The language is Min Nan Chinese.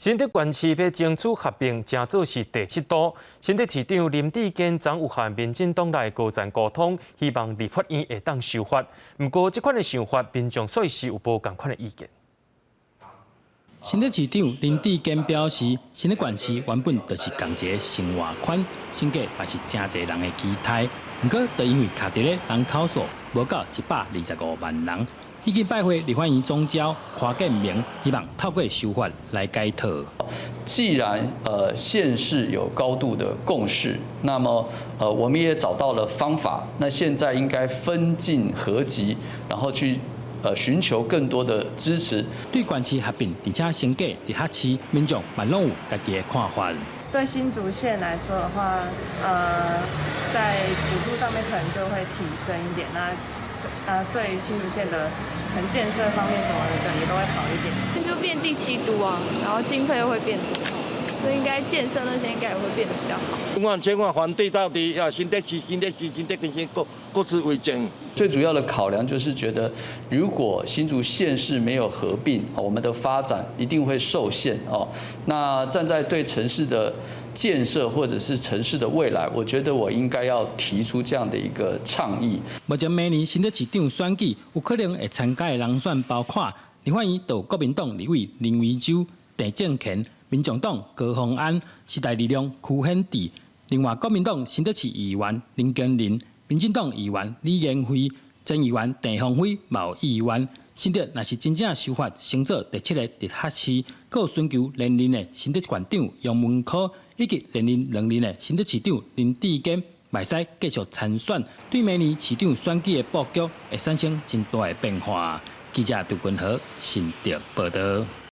新竹縣市欲爭取合併，成做是第七都。新竹市長林智堅昨有和民進黨內高層溝通，希望立法院會當修法。毋過，這款的想法，民眾煞是有無仝款的意見。新竹市長林智堅表示，新竹縣市原本就是仝一個生活圈，新界嘛是誠濟人的期待。毋過，就因為卡佇咧人口數無夠125萬人，已經拜會立法院總召柯建銘，希望透過修法來解套。既然縣市有高度的共識，那麼我們也找到了方法，那現在應該分進合擊，然後去尋求更多的支持。對縣市合併，而且升格直轄市，民眾嘛攏有家己的看法。對新竹縣來說的話，在補助上面可能就會提升一點。那對新竹縣的可能建設方面什麼的也都會好一點。就變第七都啊，然後經費又會變多，所以應該建設那些應該也會變得比較好。萬千萬反對到底啊，新竹市、新竹市、新竹縣各各自為政。最主要的考量就是覺得，如果新竹縣市沒有合併，我們的發展一定會受限哦。那站在對城市的建設或者是城市的未來，我覺得我應該要提出這樣的一個倡議。目前明年新竹市長選舉有可能會參加的人選包括立法院有國民黨立委林為洲、鄭正權、民眾黨高虹安、時代力量柯顯智，另外國民黨新竹市議員林耕仁、民進黨議員李延輝、前議員鄭鴻輝嘛有意願。新竹若是真正修法，升做第七个直轄市，閣有尋求連任的新竹縣長楊文科，以及連任兩任的新竹市長林智堅，會使繼續參選，對明年市長選舉的布局會產生真大的變化。記者杜君豪新竹報導。